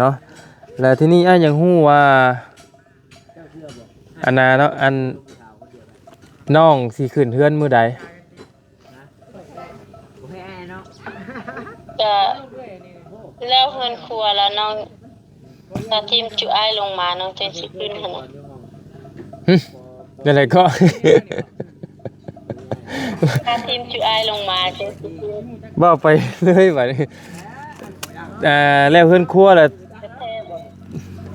ເນາະ. ແລ້ວທີນີ້ອ້າຍຢາກຮູ້ວ່າ ອັນນ່າເນາະ ອັນ ນ້ອງຊິຂຶ້ນເຮືອນມື້ໃດ? ກະແລ້ວເຮືອນຄົວແລ້ວ ນ້ອງ ຖ້າທີມຈຸອ້າຍລົງມາ ນ້ອງຈັ່ງຊິຂຶ້ນຫັ້ນນະ. ຫຶ ແນວໃດກໍ? ຖ້າທີມຈຸອ້າຍລົງມາຈັ່ງຊິຂຶ້ນ. ເວົ້າໄປເລີຍບາດນີ້. ເອີ ແລ້ວເຮືອນຄົວແລ້ວ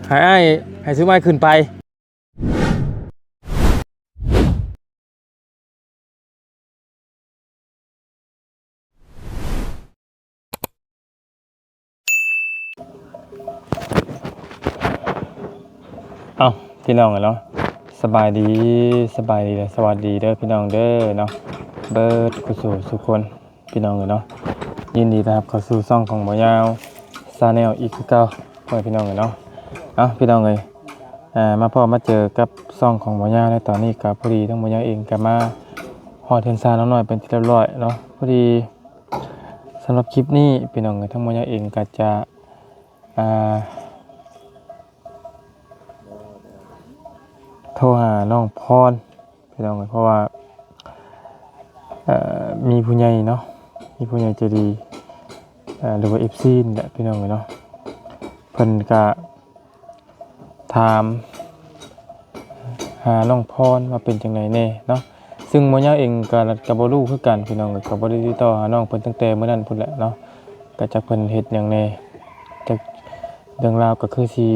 ໃຫ້ອ້າຍ ໃຫ້ຊຸມອ້າຍຂຶ້ນໄປ. ເອົ້າ ພີ່ນ້ອງເອີຍເນາະ, ສະບາຍດີ ສະບາຍດີ ແລະ ສະຫວັດດີເດີພີ່ນ້ອງເດີເນາະ, ເບິດຄູ່ສູ່ສູ່ຄົນ. ພີ່ນ້ອງເອີຍເນາະ, ຍິນດີຕ້ອນຮັບເຂົ້າສູ່ຊ່ອງຂອງບ່າວຍາວ Channel ອີກຄືເກົ່າ ພໍ່ແມ່ພີ່ນ້ອງເອີຍເນາະ. ເອົ້າ ພີ່ນ້ອງເອີຍ ເອີ ມາພໍ້ມາເຈີກັບຊ່ອງຂອງບ່າວຍາວໃນຕອນນີ້ ກໍພໍດີທາງບ່າວຍາວເອງກໍມາຮອດເຮືອນຊານນ້ອງນ້ອຍເປັນທີ່ຮຽບຮ້ອຍເນາະ. ພໍດີສຳລັບຄລິບນີ້ ພີ່ນ້ອງເອີຍ ທາງບ່າວຍາວເອງກໍຈະ ອ່າ ໂທຫານ້ອງພອນ ພີ່ນ້ອງເອີຍ, ເພາະວ່າ ເອີ ມີຜູ້ໃຫຍ່ເນາະ ມີຜູ້ໃຫຍ່ໃຈດີ ເອີ ຫຼືວ່າ ເອັຟຊີ ນີ້ແຫຼະ ພີ່ນ້ອງເອີຍເນາະ, ເພິ່ນກະຖາມຫານ້ອງພອນວ່າເປັນຈັ່ງໃດແດ່ເນາະ. ຊຶ່ງໝໍຍາວເອງກະ ກະບໍ່ຮູ້ຄືກັນ ພີ່ນ້ອງເອີຍ, ກະບໍ່ໄດ້ຕິດຕໍ່ຫານ້ອງເພິ່ນຕັ້ງແຕ່ມື້ນັ້ນພຸ້ນແຫຼະເນາະ, ກະຈັກເພິ່ນເຮັດຫຍັງແດ່ ຈັກເລື່ອງລາວກະຄືຊິ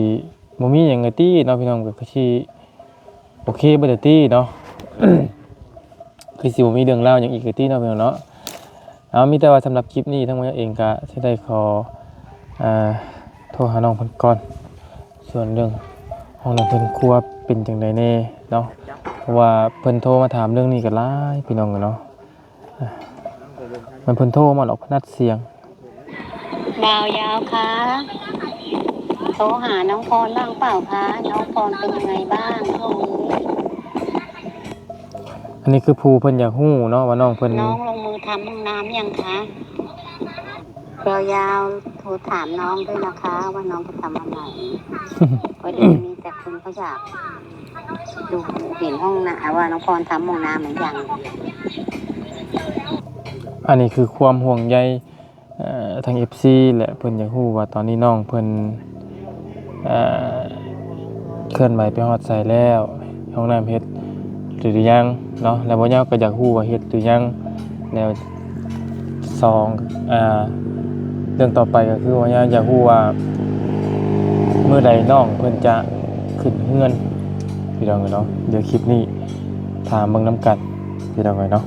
ບໍ່ມີຫຍັງກະຕິເນາະ ພີ່ນ້ອງ, ກະຄືຊິ ໂອເຄເບິດແລ້ວຕິເນາະ, ຄືຊິບໍ່ມີເລື່ອງລາວຫຍັງອີກແລ້ວຕິເນາະ ພີ່ນ້ອງເນາະ. ເອົາ ມີແຕ່ວ່າສຳລັບຄລິບນີ້ ທາງໝໍຍາວເອງກະຊິໄດ້ຂໍ ເອີ ໂທຫານ້ອງເພິ່ນກ່ອນ, ສ່ວນເລື່ອງຫ້ອງນ້ຳເຮືອນຄົວເປັນຈັ່ງໃດແດ່ເນາະ, ເພາະວ່າເພິ່ນໂທມາຖາມເລື່ອງນີ້ກໍຫຼາຍ ພີ່ນ້ອງເອີຍເນາະ. ມັນເພິ່ນໂທມາດອກ ເພິ່ນອັດສຽງ. บ่າວຍາວคะ โทรหาน้องพรบ้างเปล่าคะ น้องพรเป็นยังไงบ้างช่วงนี้? ອັນນີ້ຄືຜູ້ເພິ່ນຢາກຮູ້ເນາະ ວ່ານ້ອງເພິ່ນ น้องลงมือทำห้องน้ำยังคะ? บ่າວຍาว โทรถามน้องด้วยนะคะ ว่าน้องจะทำวันไหน พอดีมีแต่คนเขาอยากดู เห็นห้องน้ำ ว่าน้องพรทำห้องน้ำหรือยัง? ອັນນີ້ຄືຄວາມຫ່ວງໃຍ ເອີ ທາງ ເອັຟຊີ ແຫຼະ, ເພິ່ນຢາກຮູ້ວ່າຕອນນີ້ນ້ອງເພິ່ນ ເອີ ເຄື່ອນໄຫວໄປຮອດໃສແລ້ວ, ຫ້ອງນ້ຳເຮັດຫຼືຍັງເນາະ, ແລ້ວບ່າວຍາວກໍຢາກຮູ້ວ່າເຮັດຫຼືຍັງ. ແລ້ວສອງ ອ່າ ເລື່ອງຕໍ່ໄປກໍຄືວ່າຢາກ ຢາກຮູ້ວ່າມື້ໃດນ້ອງເພິ່ນຈະຂຶ້ນເຮືອນ ພີ່ນ້ອງເອີຍເນາະ. ດຽວຄລິບນີ້ຖ້າເບິ່ງນຳກັນ ພີ່ນ້ອງເອີຍເນາະ.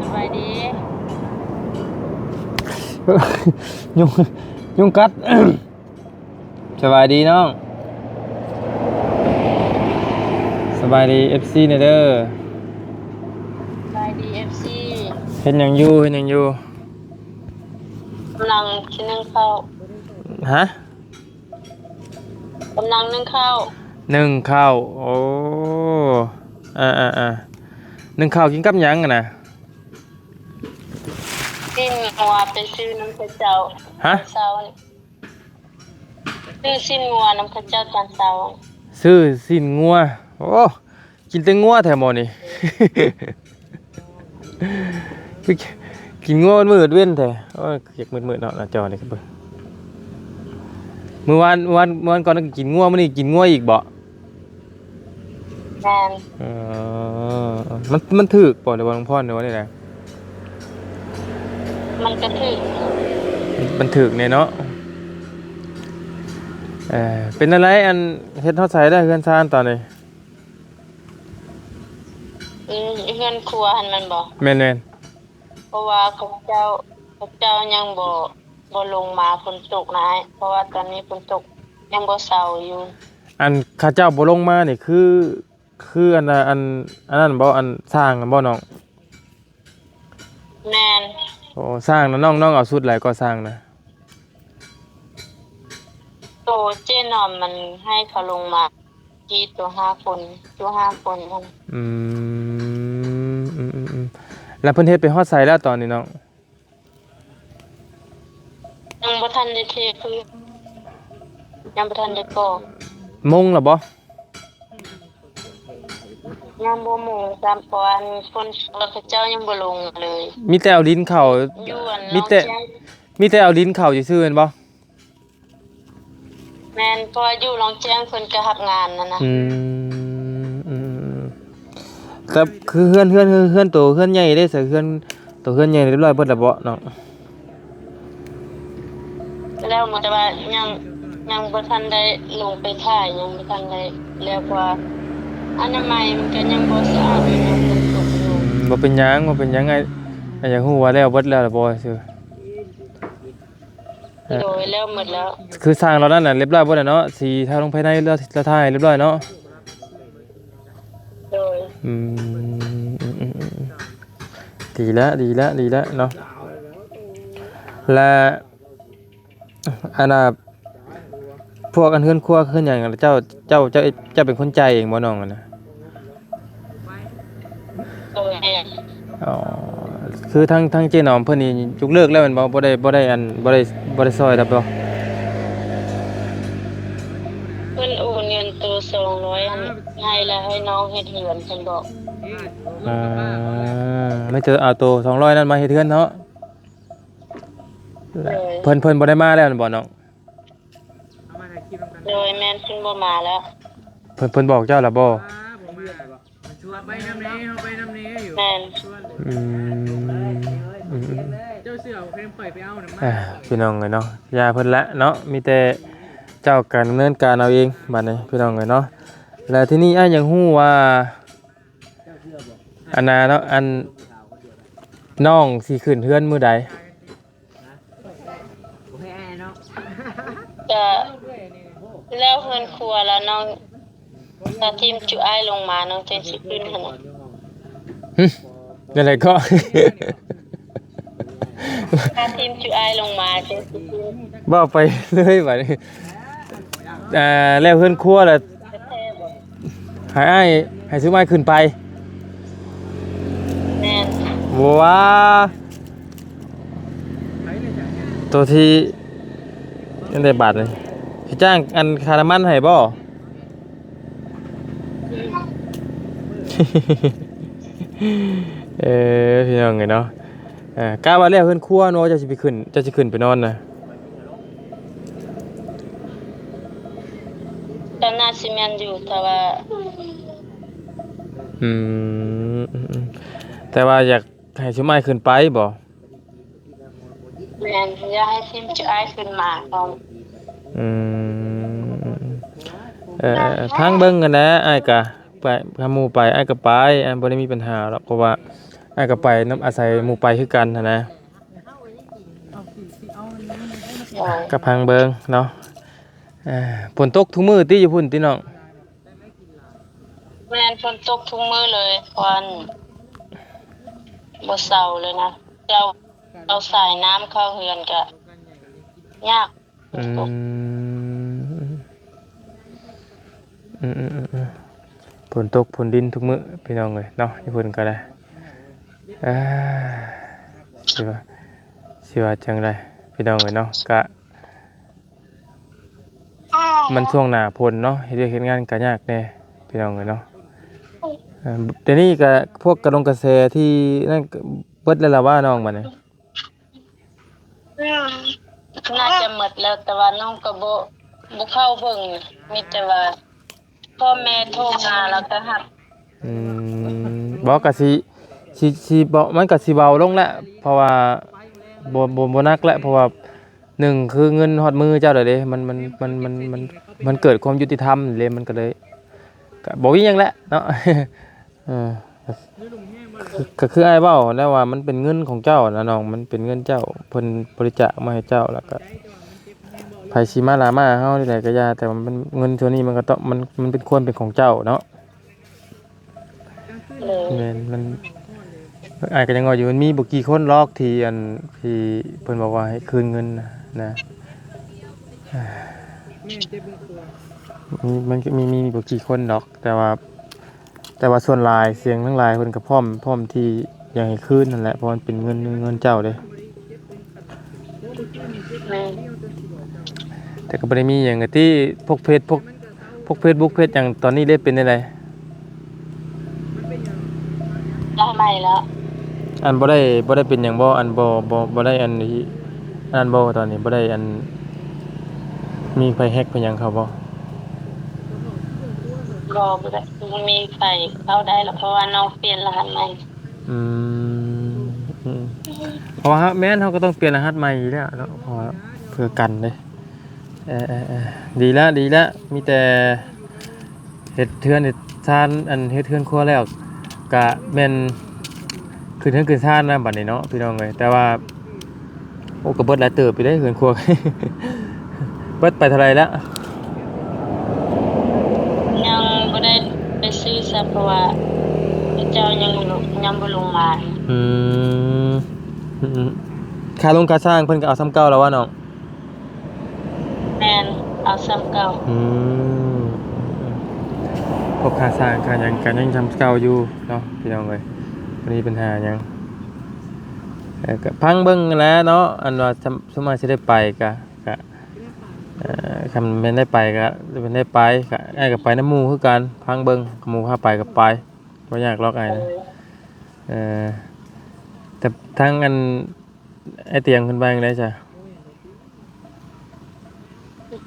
ສະບາຍດີ. ຍຸງ ຍຸງກັດ. ສະບາຍດີນ້ອງ. ສະບາຍດີ ເອັຟຊີ ແດ່ເດີ. ສະບາຍດີ ເອັຟຊີ. ເຮັດຫຍັງຢູ່ ເຮັດຫຍັງຢູ່? ກຳລັງຊິໜຶ້ງເຂົ້າ. ຮະ? ກຳລັງໜຶ້ງເຂົ້າ. ໜຶ້ງເຂົ້າ. ໂອ້ ອາໆໆ ໜຶ້ງເຂົ້າກິນກັບຫຍັງຫັ້ນນະ? ຊີ້ນງົວໄປຊື້ນຳເຂົາເຈົ້າ. ຮະ? ເຊົ້ານີ້ ຊື້ຊີ້ນງົວນຳເຂົາເຈົ້າຕອນເຊົ້າ. ຊື້ຊີ້ນງົວ. ໂອ້ ກິນແຕ່ງົວແທ້ໝໍນີ້. ຄືກິນງົວມືດເວັນແທ້. ໂອ້ຍ ຢາກມືດໆເນາະ ໜ້າຈໍນີ້. ມື້ວານ ມື້ວານ ມື້ວານກ່ອນກໍກິນງົວ, ມື້ນີ້ກິນງົວອີກບໍ? ແມ່ນ. ເອີ ມັນ ມັນຖືກບໍ່ ຫຼືວ່າ ນ້ອງພອນ ຫຼືວ່າແນວໃດ? ມັນກໍຖືກ. ມັນຖືກແດ່ເນາະ. ເອີ ເປັນຈັ່ງໃດ ອັນ ເຮັດຮອດໃສແລ້ວ ເຮືອນຊານຕອນນີ້? ອືມ ເຮືອນຄົວຫັ້ນແມ່ນບໍ່? ແມ່ນໆ. ເພາະວ່າເຂົາເຈົ້າ ເຂົາເຈົ້າຍັງບໍ່ ບໍ່ລົງມາ ຝົນຕົກນະອ້າຍ, ເພາະວ່າຕອນນີ້ຝົນຕົກຍັງບໍ່ເຊົາຢູ່. ອັນເຂົາເຈົ້າບໍ່ລົງມານີ້ ຄື ຄືອັນ ອັນ ອັນນັ້ນບໍ່? ອັນຊ່າງນັ້ນບໍ່ນ້ອງ? ແມ່ນ. ໂອ້ ຊ່າງນະ ນ້ອງ ນ້ອງເອົາຊຸດໃດກໍຊ່າງນະ? ໂຕເຈ້ນອມມັນໃຫ້ເຂົາລົງມາທີ່ໂຕຫ້າຄົນ ຢູ່ຫ້າຄົນນັ້ນ. ອືມ ອືມໆໆ ແລ້ວເພິ່ນເຮັດໄປຮອດໃສແລ້ວຕອນນີ້ນ້ອງ? ຍັງບໍ່ທັນໄດ້ເທພື້ນ ຍັງບໍ່ທັນໄດ້ກໍ່. ມຸງແລ້ວບໍ່? ຍັງບໍ່ມຸງຊ້ຳ ເພາະວ່າຝົນຕົກແລ້ວເຂົາເຈົ້າຍັງບໍ່ລົງມາເລີຍ. ມີແຕ່ເອົາດິນເຂົ້າ ຢູ່ອັນ ມີແຕ່ ມີແຕ່ເອົາດິນເຂົ້າຊື່ໆແມ່ນບໍ່? ແມ່ນ ເພາະວ່າຢູ່ລອງແຈ້ງເພິ່ນກໍຮັບງານນັ້ນນະ. ອືມ ອືມໆ ແຕ່ຄືເຮືອນ ເຮືອນ ເຮືອນ ເຮືອນໂຕ ເຮືອນໃຫຍ່ເດ້ ໃສເຮືອນໂຕ ເຮືອນໃຫຍ່ຮຽບຮ້ອຍເບິດແລ້ວບໍ່ນ້ອງ? ແລ້ວໝົດ ແຕ່ວ່າຍັງ ຍັງບໍ່ທັນໄດ້ລົງໄປຖ່າຍ ຍັງບໍ່ທັນໄດ້ແລ້ວ ເພາະວ່າອະນາໄມມັນກໍຍັງບໍ່ສະອາດຢູ່ ຍັງຝົນຕົກຢູ່. ອືມ ບໍ່ເປັນຫຍັງ ບໍ່ເປັນຫຍັງ ອ້າຍ ອ້າຍຢາກຮູ້ວ່າແລ້ວເບິດແລ້ວຫຼືບໍ່ຊື່. ເອີ ໂດຍ ແລ້ວໝົດແລ້ວ. ຄືຊ່າງລາວນັ້ນນະ ຮຽບຮ້ອຍເບິດແລ້ວເນາະ ສີທາລົງພາຍໃນລາວ ລາວທາໃຫ້ຮຽບຮ້ອຍເນາະ. ໂດຍ ອືມ ອືມໆ ດີແລ້ວ ດີແລ້ວ ດີແລ້ວເນາະ. ແລະ ອັນນ່າ ພວກອັນເຮືອນຄົວເຮືອນຫຍັງ ເຈົ້າ ເຈົ້າ ເຈົ້າ ເຈົ້າເປັນຄົນຈ່າຍເອງບໍ່ນ້ອງ ອັນນະ? ໂດຍ ແມ່ນ. ອໍ ຄືທາງ ທາງເຈ້ນອມເພິ່ນນີ້ຍົກເລີກແລ້ວແມ່ນບໍ່? ບໍ່ໄດ້ ບໍ່ໄດ້ ອັນ ບໍ່ໄດ້ ບໍ່ໄດ້ຊ່ອຍແລ້ວບໍ່? ເພິ່ນໂອນເງິນໂຕສອງຮ້ອຍຫັ້ນໃຫ້ ແລ້ວໃຫ້ນ້ອງເຮັດເຮືອນ ເພິ່ນບອກ. ອືມ ມີແຕ່ເອົາໂຕສອງຮ້ອຍນັ້ນມາເຮັດເຮືອນເນາະ? ໂດຍ ເພິ່ນ ເພິ່ນບໍ່ໄດ້ມາແລ້ວແມ່ນບໍ່ນ້ອງ? ໂດຍ ແມ່ນ ເພິ່ນບໍ່ມາແລ້ວ. ເພິ່ນ ເພິ່ນບອກເຈົ້າແລ້ວບໍ່? ແມ່ນ ອືມ ອືມໆ ເຈົ້າເຊື່ອບໍ່? ເພິ່ນໄປ ໄປເອົານຳມາ. ອ່າ ພີ່ນ້ອງເອີຍເນາະ ຢ່າເພິ່ນແຫຼະເນາະ ມີແຕ່ເຈົ້າກະດຳເນີນການເອົາເອງບາດນີ້ ພີ່ນ້ອງເອີຍເນາະ. ແລ້ວທີນີ້ອ້າຍຢາກຮູ້ວ່າ ອັນນ່າເນາະ ອັນ ນ້ອງຊິຂຶ້ນເຮືອນມື້ໃດ? ກະແລ້ວເຮືອນຄົວແລ້ວນ້ອງ ຖ້າທີມຈຸອ້າຍລົງມາ ນ້ອງຈັ່ງຊິຂຶ້ນຫັ້ນນະ. ຫຶ ແນວໃດເກາະ? ຖ້າທີມຈຸອ້າຍລົງມາຈັ່ງຊິຂຶ້ນ. ເວົ້າໄປເລີຍບາດນີ້. ອ່າ ແລ້ວເຮືອນຄົວລະ ໃຫ້ອ້າຍ ໃຫ້ຊຸມອ້າຍຂຶ້ນໄປ. ແມ່ນ. ບໍ່ວ່າ ໂຕທີ່ ຈັ່ງໃດບາດນີ້ ຊິຈ້າງອັນຄ່ານ້ຳມັນໃຫ້ບໍ່? ເອີ ພີ່ນ້ອງເອີຍເນາະ ເອີ ກະວ່າແລ້ວເຮືອນຄົວເນາະ ເຈົ້າຊິໄປຂຶ້ນ ເຈົ້າຊິຂຶ້ນໄປນອນນະ? ກໍໜ້າຊິແມ່ນຢູ່ ແຕ່ວ່າ ອືມ ອືມໆ ແຕ່ວ່າຢາກໃຫ້ຊຸມອ້າຍຂຶ້ນໄປບໍ່? ແມ່ນ ຢາກໃຫ້ທີມຈຸອ້າຍຂຶ້ນມາກ່ອນ. ອືມ ເອີ ຟັງເບິ່ງກັນແຫຼະ ອ້າຍກະໄປ ຖ້າໝູ່ໄປ ອ້າຍກະໄປ ອ້າຍບໍ່ໄດ້ມີບັນຫາດອກ ເພາະວ່າອ້າຍກະໄປນຳ ອາໄສໝູ່ໄປຄືກັນຫັ້ນນະ. ໂດຍ ກະຟັງເບິ່ງເນາະ. ເອີ ຝົນຕົກທຸກມື້ຕິ ຢູ່ພຸ້ນຕິນ້ອງ? ແມ່ນ ຝົນຕົກທຸກມື້ເລີຍ ເພາະວ່າ ບໍ່ເຊົາເລີຍນະ ເຈົ້າ ເອົາສາຍນ້ຳເຂົ້າເຮືອນກະຍາກ. ອືມ ອືມໆໆ ຝົນຕົກຝົນດິນທຸກມື້ ພີ່ນ້ອງເອີຍເນາະ ຢູ່ພຸ້ນກະໄດ້. ເອີ ຊິວ່າ ຊິວ່າຈັ່ງໃດ ພີ່ນ້ອງເອີຍເນາະ ກະ ມັນຊ່ວງໜ້າຝົນເນາະ ເຮັດວຽກເຮັດງານກະຍາກແດ່ ພີ່ນ້ອງເອີຍເນາະ. ເອີ ດຽວນີ້ກະພວກກະດົງກະແສທີ່ນັ້ນເບິດແລ້ວລະວ່ານ້ອງ ບາດນີ້? ອືມ ໜ້າຈະໝົດແລ້ວ ແຕ່ວ່ານ້ອງກໍບໍ່ ບໍ່ເຂົ້າເບິ່ງ ມີແຕ່ວ່າພໍ່ແມ່ໂທມາແລ້ວກໍຮັບ. ອືມ ບໍ່ ກະຊິ ຊິ ຊິບໍ່ ມັນກະຊິເບົາລົງແຫຼະ ເພາະວ່າບໍ່ ບໍ່ ບໍ່ໜັກແຫຼະ ເພາະວ່າ ໜຶ່ງຄືເງິນຮອດມືເຈົ້າແລ້ວເດ້ ມັນ ມັນ ມັນ ມັນ ມັນ ມັນເກີດຄວາມຍຸຕິທຳເດ້ ມັນກໍເລີຍ ກໍບໍ່ມີຫຍັງແຫຼະເນາະ. ເອີ ກໍ ກໍຄືອ້າຍເວົ້າແຫຼະວ່າ ມັນເປັນເງິນຂອງເຈົ້ານະນ້ອງ ມັນເປັນເງິນເຈົ້າ ເພິ່ນບໍລິຈາກມາໃຫ້ເຈົ້າ ແລ້ວກໍໃຜຊິມາລາມາເຮົານີ້ໃດກໍຢ່າ ແຕ່ວ່າມັນ ເງິນສ່ວນນີ້ມັນກໍຕ້ອງ ມັນ ມັນເປັນ ຄວນເປັນຂອງເຈົ້າເນາະ. ໂດຍ ແມ່ນ ມັນ ອ້າຍກໍຍັງວ່າຢູ່ ມັນມີບໍ່ກີ່ຄົນດອກທີ່ ອັນ ທີ່ເພິ່ນບອກວ່າໃຫ້ຄືນເງິນນະ ນະ. ມີ ມັນກໍມີ ມີ ມີບໍ່ກີ່ຄົນດອກ ແຕ່ວ່າ ແຕ່ວ່າສ່ວນຫຼາຍ ສ່ຽງທັງຫຼາຍເພິ່ນກໍພ້ອມ ພ້ອມທີ່ຢາກໃຫ້ຄືນນັ້ນແຫຼະ ເພາະມັນເປັນເງິນ ເງິນເຈົ້າເດ້. ແມ່ນ ແຕ່ກໍບໍ່ໄດ້ມີຫຍັງ ກະຕິ ພວກເຟສ ພວກ ພວກເຟສບຸກເຟສຫຍັງຕອນນີ້ເດ້ ເປັນແນວໃດ? ໄດ້ໃໝ່ແລ້ວ. ອັນ ບໍ່ໄດ້ ບໍ່ໄດ້ເປັນຫຍັງບໍ່? ອັນ ບໍ່ ບໍ່ ບໍ່ໄດ້ອັນ ອັນນັ້ນບໍ່? ຕອນນີ້ບໍ່ໄດ້ອັນ ມີໃຜແຮັກໄປຫຍັງເຂົາບໍ່? ບໍ່ ບໍ່ໄດ້ ບໍ່ມີໃຜເຂົ້າໄດ້ແລ້ວ ເພາະວ່ານ້ອງປ່ຽນລະຫັດໃໝ່. ອືມ ອືມ ເພາະວ່າ ແມ່ນ ເຮົາກໍຕ້ອງປ່ຽນລະຫັດໃໝ່ຢູ່ແລ້ວເນາະ ເພາະວ່າເພື່ອກັນເດ້. ເອີ ເອີ ເອີ ດີແລ້ວ ດີແລ້ວ ມີແຕ່ເຮັດເຮືອນເຮັດຊານ ອັນ ເຮັດເຮືອນຄົວແລ້ວ ກະແມ່ນຂຶ້ນເຮືອນຂຶ້ນຊານນະບັດນີ້ເນາະ ພີ່ນ້ອງເອີຍ. ແຕ່ວ່າ ໂອ້ ກໍເບິດຫຼາຍເຕີບຢູ່ເດ້ເຮືອນຄົວ ເບິດໄປເທົ່າໃດແລ້ວ? ຍັງບໍ່ໄດ້ໄປຊື້ຊ້ຳ ເພາະວ່າເຂົາເຈົ້າຍັງ ຍັງບໍ່ລົງມາ. ອືມ ອືມ ຄ່າລົງຄ່າສ້າງເພິ່ນກໍເອົາສ່ຳເກົ່າແລ້ວວະນ້ອງ? ແມ່ນ ເອົາສ່ຳເກົ່າ. ອືມ ພວກຄ່າສ້າງຄ່າຫຍັງກໍຍັງສ່ຳເກົ່າຢູ່ເນາະ ພີ່ນ້ອງເອີຍ ບໍ່ມີບັນຫາຫຍັງ. ເອີ ກໍຟັງເບິ່ງຫັ້ນແຫຼະເນາະ ອັນວ່າສ່ຳ ສ່ວນມາກຊິໄດ້ໄປກະ ກະ ເອີ ຄັນແມ່ນໄດ້ໄປກະ ແມ່ນໄດ້ໄປ ກະ ອ້າຍກໍໄປນຳໝູ່ຄືກັນ ຟັງເບິ່ງ ໝູ່ພາໄປກໍໄປ ບໍ່ຍາກດອກອ້າຍນະ. ເອີ ແຕ່ທາງອັນ ອ້າຍຕຽງເພິ່ນວ່າຈັ່ງໃດຊະ?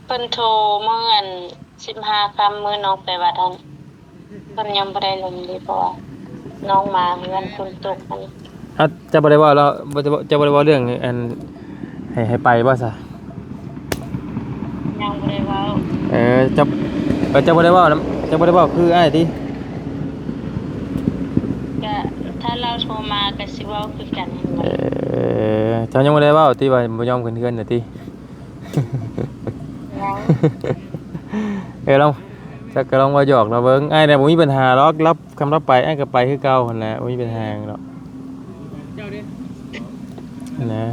ເພິ່ນໂທມື້ອັນ ສິບຫ້າຄ່ຳ ມື້ນ້ອງໄປວັດຫັ້ນ ເພິ່ນຍັງບໍ່ໄດ້ລົງເລີຍ ເພາະວ່ານ້ອງມາເຮືອນຝົນຕົກຫັ້ນ. ເອົ້າ ເຈົ້າບໍ່ໄດ້ເວົ້າລາວ ບໍ່ ເຈົ້າບໍ່ໄດ້ເວົ້າເລື່ອງອັນ ໃຫ້ ໃຫ້ໄປບໍ່ຊະ? ຍັງບໍ່ໄດ້ເວົ້າ. ເອີ ເຈົ້າ ເອີ ເຈົ້າບໍ່ໄດ້ເວົ້ານຳ ເຈົ້າບໍ່ໄດ້ເວົ້າຄືອ້າຍຕິ? ກະຖ້າລາວໂທມາກະຊິເວົ້າຄືກັນ. ເອີ ເຈົ້າຍັງບໍ່ໄດ້ເວົ້າຕິວ່າບໍ່ຍອມຂຶ້ນເຮືອນນະຕິ? ຍັງ. ເອີ ລອງ ຈັກກະລອງເວົ້າຫຍອກລາວເບິ່ງ ອ້າຍນະບໍ່ມີບັນຫາດອກ ລາວ ຄັນລາວໄປ ອ້າຍກໍໄປຄືເກົ່າຫັ້ນແຫຼະ ບໍ່ມີບັນຫາຫຍັງດອກນະ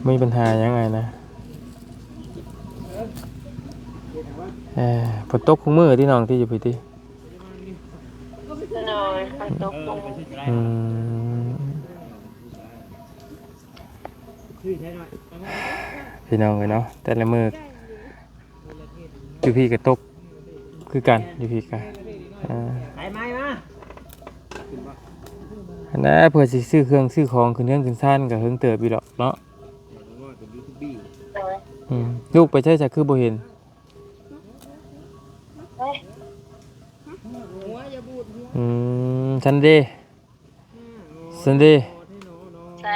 ບໍ່ມີບັນຫາຫຍັງອ້າຍນະ. ເອີ ຝົນຕົກຄຸມື້ຕິນ້ອງ ທີ່ຢູ່ພີ້ຕິ? ໂດຍ ຝົນຕົກ. ອືມ ພີ່ນ້ອງເອີຍເນາະ ແຕ່ລະມື້ຢູ່ພີ້ກໍຕົກຄືກັນ ຢູ່ພີ້ກໍ ເອີ ອັນນັ້ນ ເພື່ອຊິຊື້ເຄື່ອງຊື້ຂອງຂຶ້ນເຮືອນຂຶ້ນຊານກໍເຫິງເຕີບຢູ່ດອກເນາະ. ອືມ ລູກໄປໃສຊະ ຄືບໍ່ເຫັນ? ອືມ ຊັນເດ ຊັນເດ ໃສ່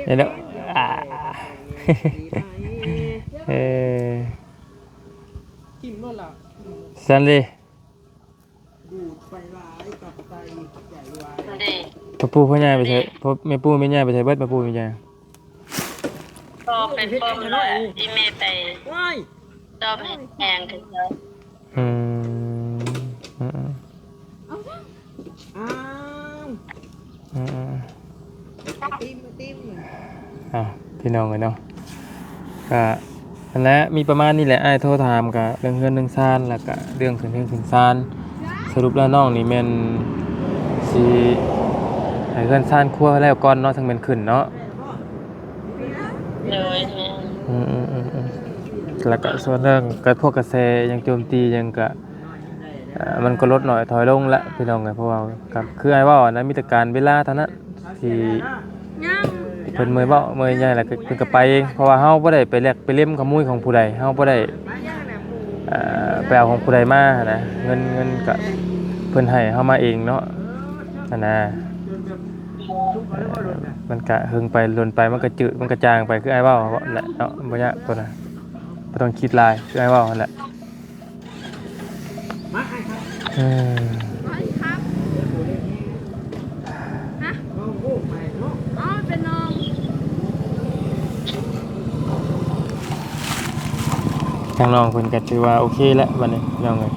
ນີ້ແຫຼະ ອາ ເອີ ຊັນເດ. ເດ້ ພໍ່ປູ່ພໍ່ຍ່າໄປໃສ? ພໍ່ ແມ່ປູ່ແມ່ຍ່າໄປໃສເບິດ? ພໍ່ປູ່ແມ່ຍ່າ ພໍ່ໄປປ້ອມລະ ອີແມ່ໄປ ວ້າຍ ຊອບແຮງຄືເກົ່າ. ອືມ ອືມ ອ້າວ ອືມ ຕິມ ຕິມ ເອົ້າ ພີ່ນ້ອງເອີຍເນາະ ກະ ຫັ້ນແຫຼະ ມີປະມານນີ້ແຫຼະ ອ້າຍໂທຖາມກະເລື່ອງເຮືອນເລື່ອງຊານ ແລ້ວກະເລື່ອງຂຶ້ນເຮືອນຂຶ້ນຊານ. ສະຫຼຸບແລ້ວນ້ອງນີ້ແມ່ນຊິໃຫ້ເຮືອນຊານຄົວແລ້ວກ່ອນເນາະ ຈັ່ງແມ່ນຂຶ້ນເນາະ? ໂດຍ ແມ່ນ. ອືມໆ ແລ້ວກະສ່ວນເລື່ອງກະພວກກະແສຫຍັງໂຈມຕີຫຍັງກະ ເອີ ມັນກໍລົດໜ້ອຍຖອຍລົງລະ ພີ່ນ້ອງເອີຍ ເພາະວ່າກໍຄືອ້າຍເວົ້ານະ ມີແຕ່ການເວລາເທົ່ານັ້ນທີ່ເພິ່ນເມື່ອຍເວົ້າເມື່ອຍຫຍັງ ແລ້ວກໍເພິ່ນກໍໄປເອງ ເພາະວ່າເຮົາບໍ່ໄດ້ໄປແລັກໄປເລັມຂະໂມຍຂອງຜູ້ໃດ ເຮົາບໍ່ໄດ້ ເອີ ໄປເອົາຂອງຜູ້ໃດມາຫັ້ນນະ ເງິນ ເງິນກໍເພິ່ນໃຫ້ເຮົາມາເອງເນາະ ຫັ້ນນະ. ເອີ ມັນກະເຫິງໄປດົນໄປ ມັນກະຈືດ ມັນກະຈາງໄປ ຄືອ້າຍເວົ້າຫັ້ນແຫຼະເນາະ ບໍ່ຍາກຕົວນະ ບໍ່ຕ້ອງຄິດຫຼາຍ ຄືອ້າຍເວົ້າຫັ້ນແຫຼະ. ມາ ອ້າຍຄັບ ເອີ ອ້າຍຄັບ ຮະ ນ້ອງລູກໃໝ່ເນາະ ອໍ ເປັນນ້ອງ ທາງນ້ອງເພິ່ນກໍຖືວ່າໂອເຄແລ້ວບັດນີ້ ນ້ອງເອີຍ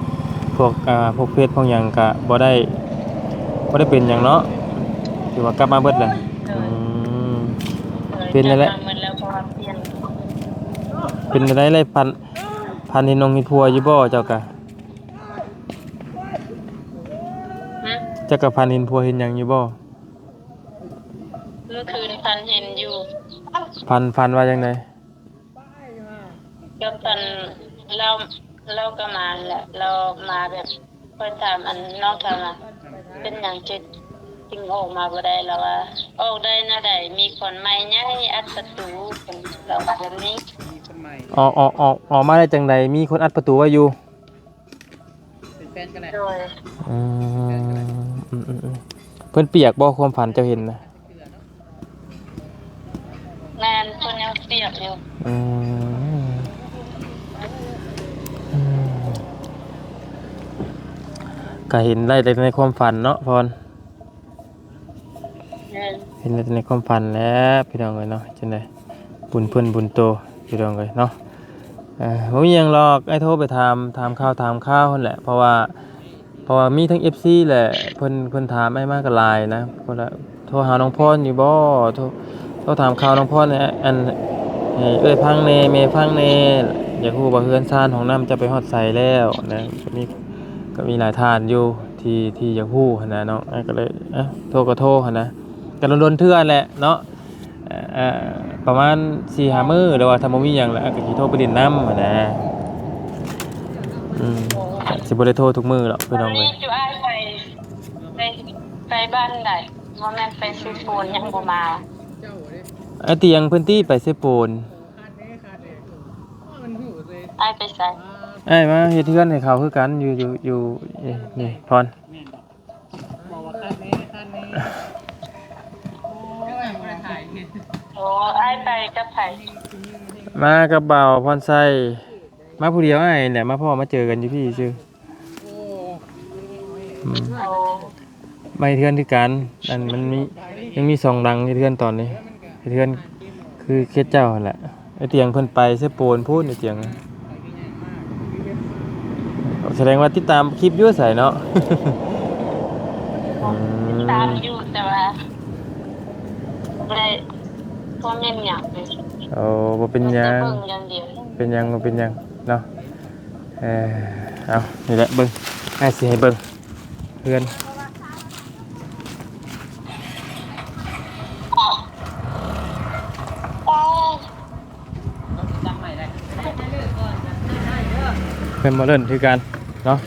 ພວກ ອ່າ ພວກເຟດພວກຫຍັງກໍບໍ່ໄດ້ ບໍ່ໄດ້ເປັນຫຍັງເນາະ ຖືວ່າກັບມາເບິດແລ້ວ. ໂດຍ ອືມ ໂດຍ ເປັນແລ້ວແຫຼະ ກັບມາເບິດແລ້ວ ເພາະວ່າປ່ຽນ ໂອ້ ເປັນຈັ່ງໃດແລະ ຝັນ ຝັນເຫັນນ້ອງເຫັນຜົວຢູ່ບໍ່ເຈົ້າກະ? ຮະ? ເຈົ້າກະຝັນເຫັນຜົວເຫັນຫຍັງຢູ່ບໍ່? ເມື່ອຄືນຝັນເຫັນຢູ່. ຝັນ ຝັນວ່າຈັ່ງໃດ? ກໍຝັນລາວ ລາວກໍມາແຫຼະ ລາວມາແບບ ຂ້ອຍຖາມ ອັນ ນ້ອງຖາມວ່າ ເປັນຫຍັງຈຶ່ງ ຈຶ່ງອອກມາບໍ່ໄດ້? ລາວວ່າ ອອກໄດ້ແນວໃດ ມີຄົນໃໝ່ໃຫຍ່ອັດປະຕູ ລາວວ່າແບບນີ້. ອອກ ອອກ ອອກ ອອກມາໄດ້ຈັ່ງໃດ ມີຄົນອັດປະຕູໄວ້ຢູ່? ເປັນແຟນກັນແຫຼະ. ໂດຍ. ອືມ ເພິ່ນປຽກບໍ່ ຄວາມຝັນເຈົ້າເຫັນນະ? ແມ່ນ ເພິ່ນຍັງປຽກຢູ່. ອືມ ອືມ ກະເຫັນໄດ້ແຕ່ໃນຄວາມຝັນເນາະ ພອນ. ແມ່ນ ເຫັນແຕ່ໃນຄວາມຝັນແຫຼະພີ່ນ້ອງເອີຍເນາະ. ຈັ່ງໃດ ບຸນເພິ່ນບຸນໂຕ ພີ່ນ້ອງເອີຍເນາະ. ເອີ ບໍ່ມີຫຍັງດອກ ອ້າຍໂທໄປຖາມ ຖາມຂ່າວ ຖາມຄາວຫັ້ນແຫຼະ ເພາະວ່າ ເພາະວ່າມີທັງເອັຟຊີແຫຼະ ເພິ່ນ ເພິ່ນຖາມອ້າຍມາກໍຫຼາຍນະ. ເພິ່ນລະໂທຫານ້ອງພອນຢູ່ບໍ່? ໂທ ໂທຖາມຂ່າວນ້ອງພອນໃຫ້ ອັນ ໃຫ້ເອື້ອຍຟັງແດ່ ແມ່ຟັງແດ່ ຢາກຮູ້ວ່າເຮືອນຊານຫ້ອງນ້ຳເຈົ້າໄປຮອດໃສແລ້ວນະ. ກໍມີ ກໍມີຫຼາຍທ່ານຢູ່ທີ່ ທີ່ຢາກຮູ້ຫັ້ນນະເນາະ. ອ້າຍກໍເລີຍ ເອົ້າ ໂທກໍໂທຫັ້ນນະ ກໍດົນໆເທື່ອແຫຼະເນາະ. ເອີ ປະມານສີ່ຫ້າມື້ ຫຼືວ່າຖ້າບໍ່ມີຫຍັງແລ້ວ ກໍຊິໂທໄປຫຼິ້ນນຳຫັ້ນນະ. ອືມ ຊິບໍ່ໄດ້ໂທທຸກມື້ດອກພີ່ນ້ອງເອີຍ. ຕອນນີ້ຈຸອ້າຍໄປ ໄປ ໄປບ້ານໃດ? ບໍ່ແມ່ນໄປເຊໂປນ ຍັງບໍ່ມາ. ອ້າຍຕຽງເພິ່ນຕິໄປເຊໂປນ. ອ້າຍໄປໃສ? ອ້າຍມາເຮັດເຮືອນໃຫ້ເຂົາຄືກັນ ຢູ່ ຢູ່ ຢູ່ ນີ້ ນີ້ພອນ. ໂອ້ ອ້າຍໄປກັບໃຜ? ມາກັບບ່າວພອນໄຊ. ມາຜູ້ດຽວອ້າຍແຫຼະ ມາພໍ້ມາເຈີກັນຢູ່ພີ້ຊື່. ອືມ ໂອ້ ມາເຮັດເຮືອນຄືກັນ. ອັນ ມັນມີ ຍັງມີສອງຫຼັງເຮັດເຮືອນຕອນນີ້ ເຮັດເຮືອນຄືເຂດເຈົ້າຫັ້ນແຫຼະ. ໄອ້ຕຽງເພິ່ນໄປເຊໂປນພຸ້ນ ໄອ້ຕຽງ. ສະແດງວ່າຕິດຕາມຄລິບຢູ່ໃສເນາະ? ອືມ ຕິດຕາມຢູ່ ແຕ່ວ່າບໍ່ໄດ້ຄອມເມັນຫຍັງ. ໂອ້ ບໍ່ເປັນຫຍັງ ເບິ່ງຢ່າງດຽວ. ເປັນຫຍັງ ບໍ່ເປັນຫຍັງເນາະ. ເອີ ເອົາ ນີ້ແຫຼະ ເບິ່ງ ອ້າຍຊິໃຫ້ເບິ່ງເຮືອນ. ເປັນບໍ່ເລີ້ນຄືກັນເນາະ.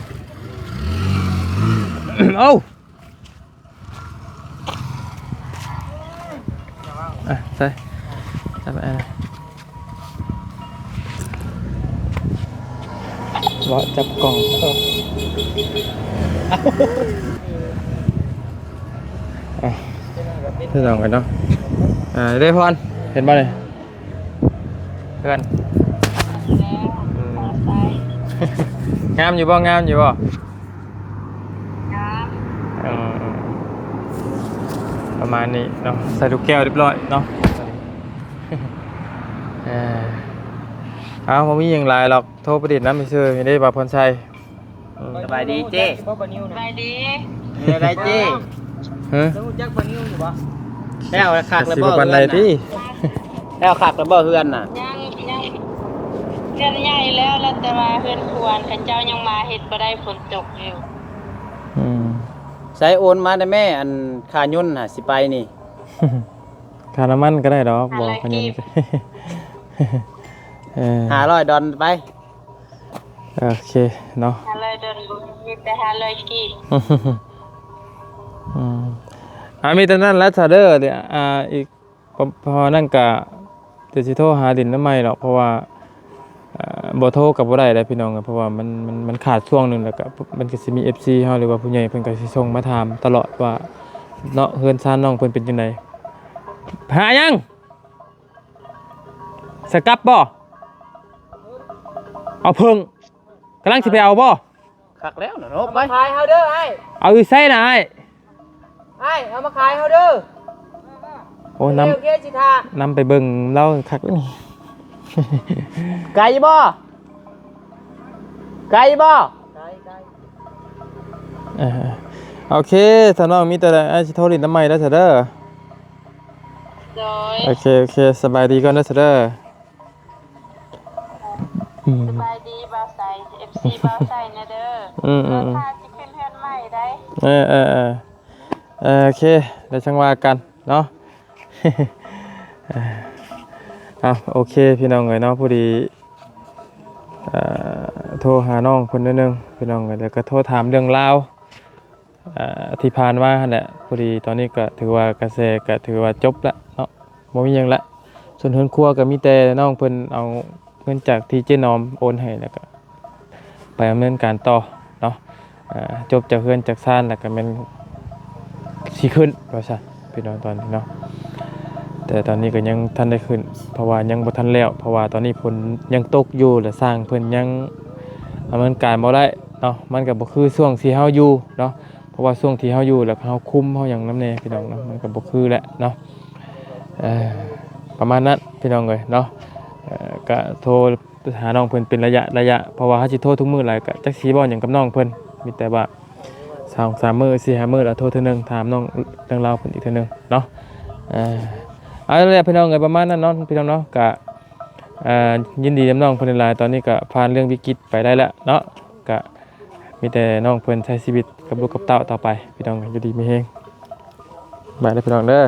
ເອົ້າ ອ່ະ ໃສ່ ໃສ່ໄປ ອ່ະ ເວາະຈັບກ້ອງ ອ່ະ ພີ່ນ້ອງເອີຍເນາະ. ອ່າ ເດ້ພອນ ເຫັນບໍ່ນີ້? ເພື່ອນ ອືມ ງາມຢູ່ບໍ່? ງາມຢູ່ບໍ່? ງາມ. ເອີ ປະມານນີ້ເນາະ ໃສ່ລູກແກ້ວຮຽບຮ້ອຍເນາະ. ເອີ ເອົາ ບໍ່ມີຫຍັງຫຼາຍດອກ ໂທໄປຫຼິ້ນນຳຊື່ໆ ເດ້ ບ່າວພອນໄຊ. ອືມ ສະບາຍດີເຈ້. ສະບາຍດີ. ເປັນຈັ່ງໃດເຈ້? ຮະ? ຮູ້ຈັກບ່າວນິວຢູ່ບໍ່? ແລ້ວຄັກແລ້ວບໍ່ເຮືອນນະ? ແລ້ວຄັກແລ້ວບໍ່ເຮືອນນະ? ຍັງ ຍັງ ເຮືອນໃຫຍ່ແລ້ວ ແລ້ວແຕ່ວ່າເຮືອນຄົວເຂົາເຈົ້າຍັງມາເຮັດບໍ່ໄດ້ ຝົນຕົກຢູ່. ອືມ ໃຊ້ໂອນມາໄດ້ແມ່ ອັນຄ່າຍົນຫາຊິໄປນີ້. ຄ່ານ້ຳມັນກໍໄດ້ດອກ ບໍ່ ຄ່າຍົນ. ເອີ ຫ້າຮ້ອຍດອນໄປ. ໂອເຄເນາະ ຫ້າຮ້ອຍດອນ ມີແຕ່ຫ້າຮ້ອຍກີບ. ອືມ ອ່າ ມີແຕ່ນັ້ນແຫຼະຊະເດີ. ອ່າ ອີກ ເພາະ ເພາະນັ້ນກະ ດຽວຊິໂທຫາຫຼິ້ນນຳໃໝ່ດອກ ເພາະວ່າ ເອີ ບໍ່ໂທກໍບໍ່ໄດ້ແຫຼະພີ່ນ້ອງ ເພາະວ່າມັນ ມັນ ມັນຂາດຊ່ວງໜຶ່ງ ແລ້ວກະມັນກໍຊິມີເອັຟຊີເຮົາ ຫຼືວ່າຜູ້ໃຫຍ່ເພິ່ນກໍຊິສົ່ງມາຖາມຕະຫຼອດວ່າ ເນາະ ເຮືອນຊານນ້ອງເພິ່ນເປັນຈັ່ງໃດ. ຫາຫຍັງ? ສະກັບບໍ່? ເອົາເຜິ້ງ ກຳລັງຊິໄປເອົາບໍ່? ຄັກແລ້ວນະເນາະ ເອົາມາຂາຍເຮົາເດີອ້າຍ. ເອົາຢູ່ໃສນະອ້າຍ? ອ້າຍ ເອົາມາຂາຍເຮົາເດີ. ໂອ້ ນຳ ໂອເຄ ຊິຖ້າ ນຳໄປເບິ່ງລາວຄັກນີ້. ໄກບໍ່? ໄກບໍ່? ໄກ ໄກ. ເອີ ໂອເຄ ຖ້ານ້ອງມີແຕ່ໃດ ອ້າຍຊິໂທຫຼິ້ນນຳໃໝ່ເດີຊະເດີ. ໂດຍ ໂອເຄ ໂອເຄ ສະບາຍດີກ່ອນເດີຊະເດີ. ສະບາຍດີບ່າວໄຊ ເອັຟຊີບ່າວໄຊແນ່ເດີ. ອືມໆໆ ຖ້າຊິຂຶ້ນເຮືອນໃໝ່ໄດ໋. ເອີໆໆ ເອີ ໂອເຄ ແລ້ວຈັ່ງວ່າກັນເນາະ. ເອົາ ໂອເຄ ພີ່ນ້ອງເອີຍເນາະ ພໍດີ ເອີ ໂທຫານ້ອງເພິ່ນໜ້ອຍໜຶ່ງ ພີ່ນ້ອງເອີຍ ແລ້ວກໍໂທຖາມເລື່ອງລາວ ເອີ ທີ່ຜ່ານມາຫັ້ນແຫຼະ. ພໍດີຕອນນີ້ກໍຖືວ່າກະແສກໍຖືວ່າຈົບລະເນາະ ບໍ່ມີຫຍັງລະ. ສ່ວນເຮືອນຄົວກໍມີແຕ່ນ້ອງເພິ່ນເອົາເງິນຈາກທີ່ເຈ້ນອມໂອນໃຫ້ ແລ້ວກໍໄປດຳເນີນການຕໍ່ເນາະ. ອ່າ ຈົບຈາກເຮືອນຈາກຊານແລ້ວກໍແມ່ນຊິຂຶ້ນວ່າຊັ້ນ ພີ່ນ້ອງ ຕອນນີ້ເນາະ. ແຕ່ຕອນນີ້ກໍຍັງທັນໄດ້ຂຶ້ນ ເພາະວ່າຍັງບໍ່ທັນແລ້ວ ເພາະວ່າຕອນນີ້ຝົນຍັງຕົກຢູ່ ແລະ ຊ່າງເພິ່ນຍັງດຳເນີນການບໍ່ໄດ້ເນາະ. ມັນກໍບໍ່ຄືຊ່ວງທີ່ເຮົາຢູ່ເນາະ ເພາະວ່າຊ່ວງທີ່ເຮົາຢູ່ ແລ້ວກໍເຮົາຄຸມເຮົາຫຍັງນຳແດ່ ພີ່ນ້ອງເນາະ ມັນກໍບໍ່ຄືແຫຼະເນາະ. ເອີ ປະມານນັ້ນ ພີ່ນ້ອງເອີຍເນາະ. ເອີ ກະໂທຫານ້ອງເພິ່ນເປັນໄລຍະໄລຍະ ເພາະວ່າເຮົາຊິໂທທຸກມື້ຫຼາຍ ກະຈັກຊິເວົ້າຫຍັງກັບນ້ອງເພິ່ນ. ມີແຕ່ວ່າສອງສາມມື້ ສີ່ຫ້າມື້ລະໂທເທື່ອໜຶ່ງ ຖາມນ້ອງເລື່ອງລາວເພິ່ນອີກເທື່ອໜຶ່ງເນາະ. ເອີ ເອົາແຫຼະ ພີ່ນ້ອງເອີຍ ປະມານນັ້ນເນາະ ພີ່ນ້ອງເນາະ. ກະ ເອີ ຍິນດີນຳນ້ອງເພິ່ນຫຼາຍໆ ຕອນນີ້ກະຜ່ານເລື່ອງວິກິດໄປໄດ້ແລ້ວເນາະ. ກະມີແຕ່ນ້ອງເພິ່ນໃຊ້ຊີວິດກັບລູກກັບເຕົ້າຕໍ່ໄປ ພີ່ນ້ອງ ຢູ່ດີມີແຮງ. ບາຍເດີ ພີ່ນ້ອງເດີ.